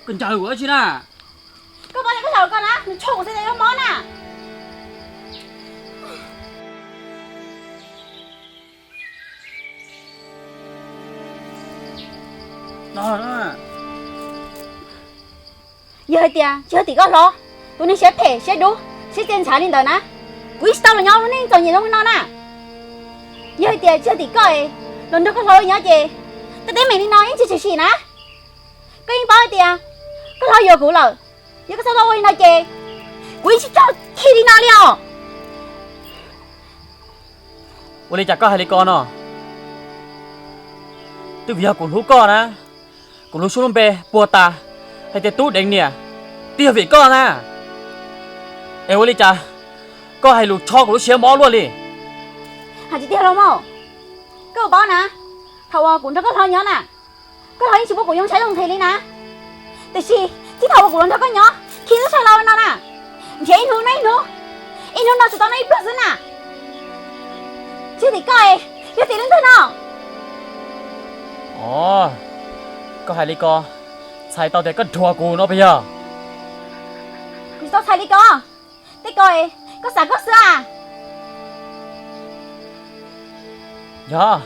Koj ncaws kuv dab tsi na? Koj paub tias koj ncaws koj na, nws tshuav kuv xwb tias yuav mob na. Yog hais tias tsis yog tim koj hlob, tus neeg siab phem siab dub siab txias ntshav li ntawd na, kuv yeej tsis tau los nyob lub neej txom nyem zoo li no na. Yog hais tias tsis yog tim koj es los nrog koj hlob nyob ces tej teeb meem li no yeej tsis tshwm sim na. Koj yeej paub hais tias koj hlob yuav kuv lawm, yog koj txhob tau ua li no ces kuv yeej tsis raug khi li no li os. Ua li cas koj hais li ko no? Twb vim yog kuv hlub koj na, kuv lub suab lub npe puag ta hais tias Tub Deev niam, twb yog vim koj na. Es ua li cas koj hais lus tsho kuv lub siab mob luaj li? Hais tsis tiag los mas, koj paub na, thaum uas kuv nrog koj hlob nyob na, koj hlob yeej tsis muab kuv yoo tshaib yoo nqhis li na. Tiam sis txij thaum uas kuv los nrog koj nyob khi lub sij hawm los no na, nrhiav ib hnub noj ib hnub, ib hnub noj tsis tau noj ib pluag xwb na. Tsis tim koj, yog tim leej twg no? Os, koj hais li ko, txhais tau tias koj dhuam kuv no puas yog? Kuv tsis tau txhais li ko. Tej ko, koj xav koj xwb a. Yog,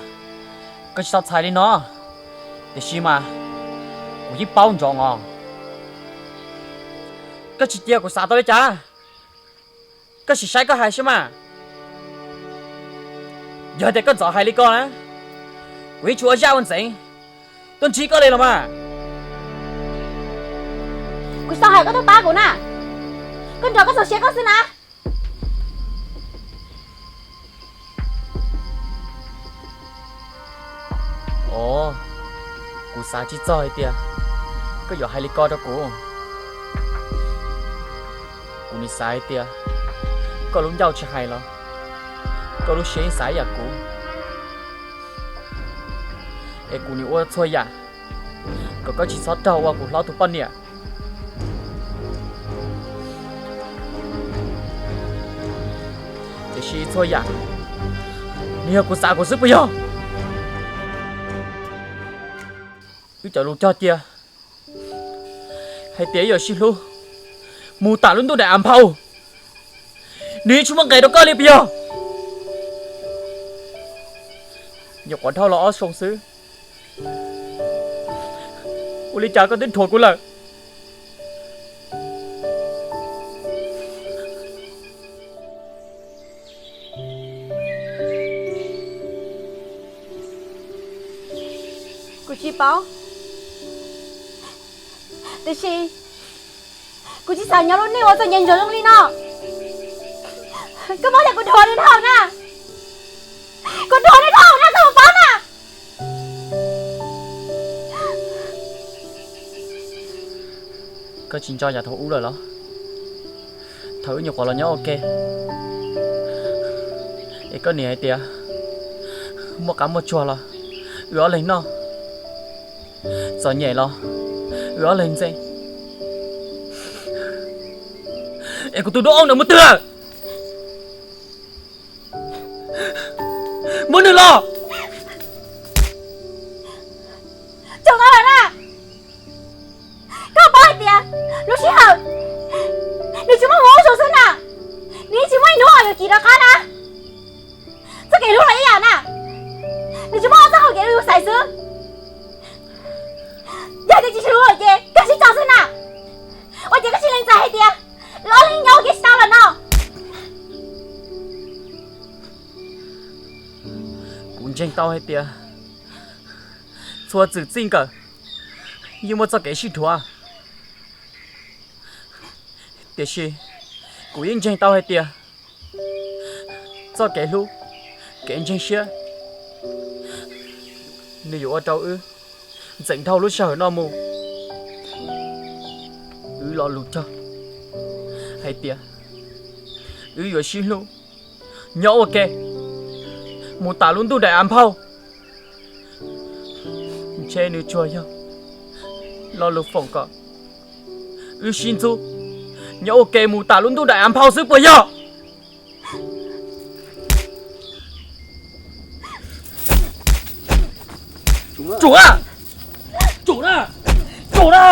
koj tsis tau txhais li no, tiam sis mas kuv yeej paub ntsoov os. Koj tsis cia kuv xav tau li cas? Koj sim saib koj hais saib mas. Yog tias koj txawm hais li ko na, kuv yeej tsis ua zaj ua ntxeev tuaj ntsib koj li los mas. Kuv tsis tau hais koj tuaj pab kuv na, koj nrog koj txog siab koj xwb na. Os, kuv xav tsis txog hais tias koj yuav hais li ko rau kuv. Kuv nim xav hais tias koj lub ncauj tsis hais los koj lub siab yeej xav ib yam kuv. Es kuv nim ua txhua yam kom koj tsis txhob raug ua kuv hlob tus poj niam. Tiam sis txhua yam nws yog kuv xav kuv xwb puas yog? Wb cov lus cog cia hais tias wb yuav sib hlub mus tam lub ntuj daim av nphau, nws yeej tsis muaj nqis rau koj li puas yog? Nyuam qhuav dhau los ob xyoos xwb, ua li cas koj twb dhuav kuv lawm? Kuv tsis paub, tiam sis kuv tsis xav nyob lub neej uas txom nyem ntsuav zoo li no. Koj paub tias kuv dhuav nws dhau na, kuv dhuav nws dhau na, koj puas paub na? Koj tsis nco yam thaum ub lawm los? Thaum wb nyuam qhuav los nyob ua ke, es koj niam hais tias muaj qab muaj tsuag los wb ob leeg noj, txom nyem los wb ob leeg ntxeev. Es kuv tus dub oob ntawd mus twg lawm? Muab nws los. Tsum tau lawm na. Koj paub hais tias lub sij hawm nws tsis muaj hmoov ua su xwb na, nws yeej tsis muaj ib hnub uas yuav cim rov qab na. Txoj kev hlub los ib yam na, nws tsis muaj ob txoj hau kev rau yus xaiv xwb. Yog tias tsis hlub lawm ces kawg sib tso xwb na. Ua cas koj tsis lees txais hais tias los leej nyob ua ke tsis tau lawm no? Kuv ntseeg tau hais tias txhua txwm txij nkawm yeej muaj txoj kev sib dhuav. Tiam sis kuv yeej ntseeg tau hais tias txoj kev hlub, kev ntseeg siab, nws yuav ua rau wb ntxeem dhau lub sij hawm no mus. Wb lo lus cog hais tias wb yuav sib hlub nyob ua ke mus tas lub ntuj daim av nphau. Ntshe nws tsuas yog lo lus foom kom wb sib ntxub nyob ua ke mus tas lub ntuj daim av nphau xwb puas yog? Tsum na! Tsum na! Tsum na!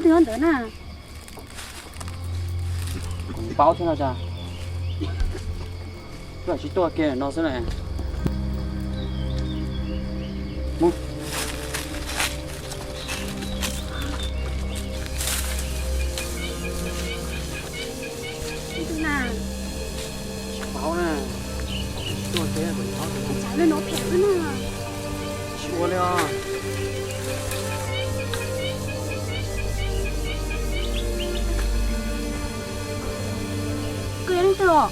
Twb ntawd na. Kuv paub thiab no cas, wb tsis tuaj kiag no xwb na. Mus. Tsis paub na. Tsis tuaj kiag kuv paub. Tsis ua li os. Koj yog leej twg os?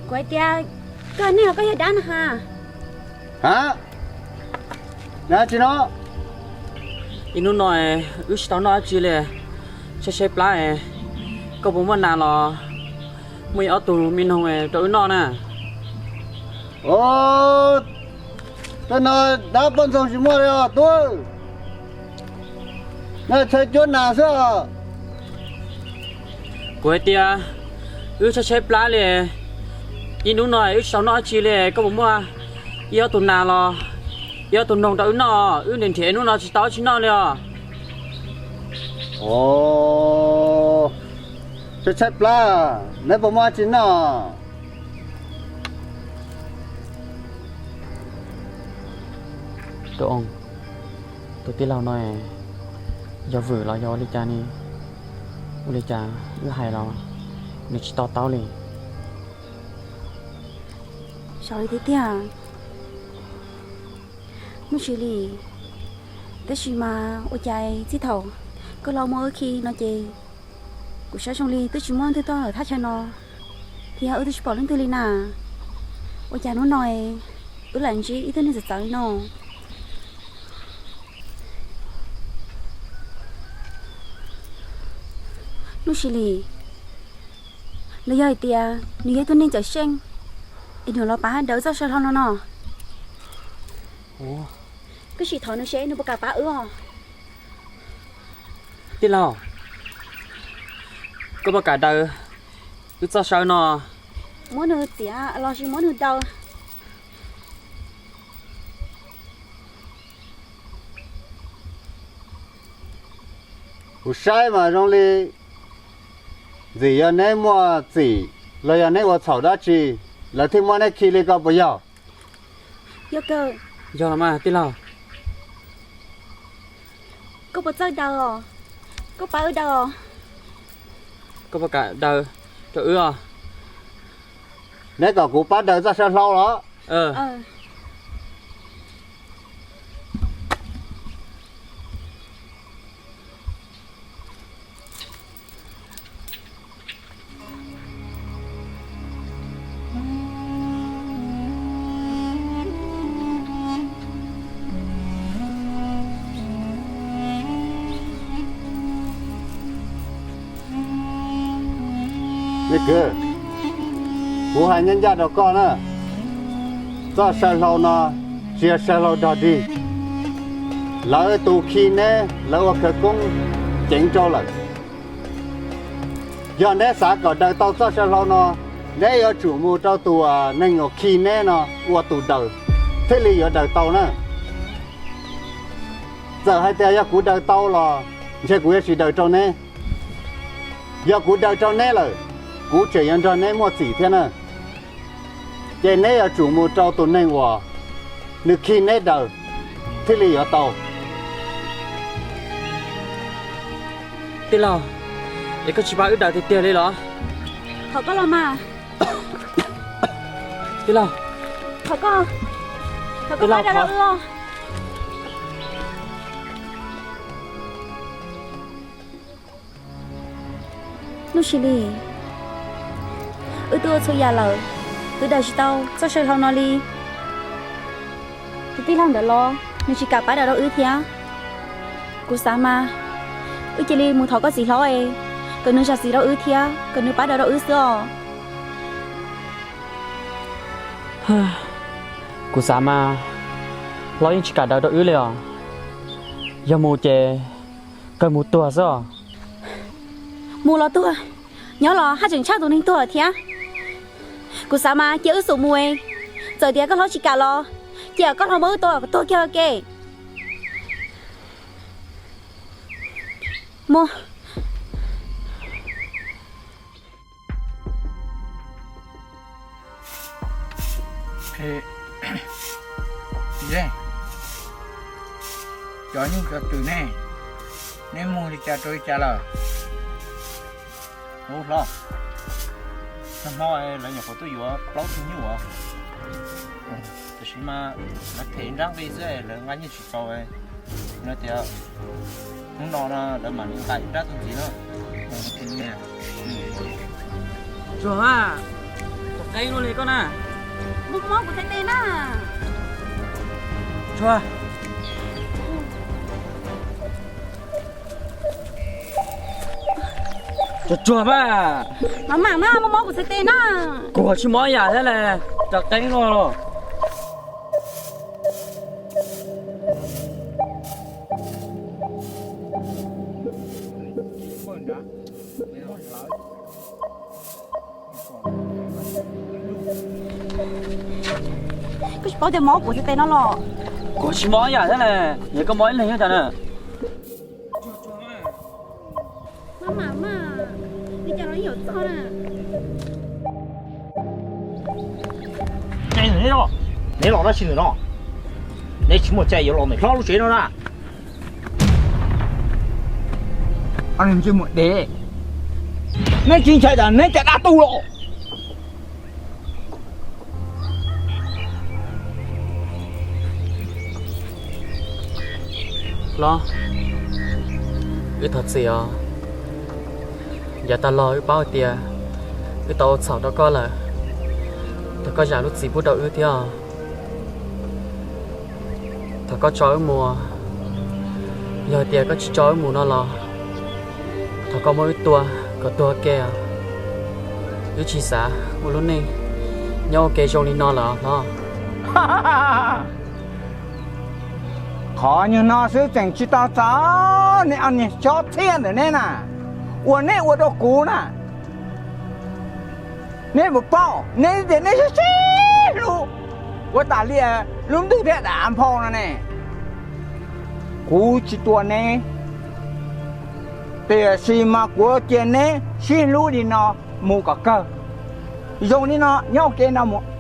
Kuv hais tias koj yog neeg los koj yog dab na ha? Ha? Dab tsi no? Ib hnub no wb tsis tau noj dab tsi li, tshaib tshaib plab, koj puas muaj nas los muaj ib ob tug me noog rau wb noj na? Os, tej no dab poj ntxoog tsis muaj li os tub. Noj tshais cuab nas xwb os. Kuv hais tias wb tshaib tshaib plab li, ib hnub no wb tsis tau noj dab tsi li, koj puas muaj ib ob tug nas los ib ob tug noog rau wb noj? Wb nrhiav nrhiav hnub no tsis tau dab tsi noj li os. Os, tshaib tshaib plab, neb puas muaj dab tsi noj? Tus tij laug no yog vwm los yog ua li cas ne? Ua li cas wb hais los nws tsis to taub li? Xav li tiag tiag, Nuj Sis Lis, tab sis mas ua cas txij thaum koj los muab wb khi no ces kuv saib zoo li twb tsis muaj leej twg tuaj lawm thaj chaw no, thiab wb twb tsis pom leej twg li na. Ua cas hnub no wb lam ntsib ib tug neeg txawv txawv li no? Nuj Sis Lis, los yog hais tias nws yog ib tug neeg cawm seej es nws los pab daws wb txoj saw hlau no no? Koj sim thov nws seb nws puas kam pab wb os. Tij laug, koj puas kam daws wb txoj saw no? Muab nws txiav los sis muab nws daws? Kuv saib mas zoo li ntxim yog neb muaj txim los yog neb ua txhaum dab tsi lawv thiaj muab neb khi li ko puas yog? Yog kawg. Yog los mas tij laug. Koj puas txawj daws os? Koj pab wb daws os. Koj puas kam daws rau wb os? Neb kom kuv pab daws txoj saw hlau los? Kuv hais ncaj ncaj rau koj na, txoj saw hlau no tsis yog saw hlau dog dig. Lawv tus khi neb lawv ua khawv koob ceev rau lawm. Yog neb xav kom daws tau txoj saw hlau no, neb yuav tsum mus rau tus neeg uas khi neb no ua tus daws thiaj li yuav daws tau na. Txawm hais tias yog kuv daws tau los ntshe kuv yuav tsis daws rau neb. Yog kuv daws rau neb lawm, kuv tseem yuav nrog neb muaj txim thiab na. Ces neb yuav tsum mus rau tus neeg uas nws khi neb daws thiaj li yuav tau. Tij laug, es koj tsis pab wb daws tiag tiag li los? Thov koj los mas. Tij laug, thov koj, thov koj pab daws rau wb os. Nuj Sis Lis, wb twb ua txhua yam lawm, twb daws tsis tau txoj saw hlau no li. Tus tij laug ntawd los nws tsis kam pab daws rau wb thiab. Kuv xav mas wb cia li mus thov koj txiv hlob es kom nws zam txim rau wb thiab kom nws pab daws rau wb xwb os. Kuv xav mas hlob yeej tsis kam daws rau wb li os. Yog mus ces kawg mus tuag xwb os. Mus los tuag, nyob los haj tseem tshaj tus neeg tuag thiab. Kuv xav mas cia wb xub mus, txawm tias koj hlob tsis kam los Cia koj los muab wb tua kom tuag kiag ke. Mus. Cov nyuj cov twm ne, neb muag li cas rau li cas lawm? Ub hlob, nag hmo lawv nyuam qhuav tuaj yuav plaub tug nyuj os. Tiam sis mas lawv them nrab nqi xwb, lawv nqa nyiaj tsis txaus. Lawv tias hnub no no lawv mam li nqa ib nrab tuaj ntxiv no. Tsuag, qeeb ua li koj na. Muab mob kuv txhais tes na. Tsuag. Tsuag tsuag mas. Mam mam na, muab mob kuv txhais tes na. Kuv tsis mob yam thiab las, rov qeeb los. Koj tsis paub tias mob kuv txhais tes no los? Kuv tsis mob yam thiab las, yog koj mob ib leeg nyob cas na. Maj mam mas, li cas los yeej yuav txog na. Neb los dab tsi ntawm no? Neb tsis muaj cai yuav los ntawm hlob lub tsev no na. Ntsej muag dev, neb tsis ntshai tas neb cov dab tuj los? Hlob, wb thov txim os. Yav tas los wb paub hais tias wb tau ua txhaum rau koj lawm, thov koj zam lub txim pub rau wb thiab os. Thov koj tso wb mus. Yog hais tias koj tsis tso wb mus no los thov koj muab wb tua kom tuag ke os. Wb tsis xav ua lub neej nyob ua ke zoo li no lawm hlob. Qhov nyuag no xwb tseem tsis tau txog nej ob niag chob txhiab ntawm neb na, uas neb ua rau kuv na. Neb puas paub, neb tias neb sib sib hlub, ua tas li lub ntuj thiab daim av nphau no ne. Kuv tsis tua neb, tiam sis mas kuv cia neb sib hlub li no mus kom kawg. Zoo li no nyob ua ke no mus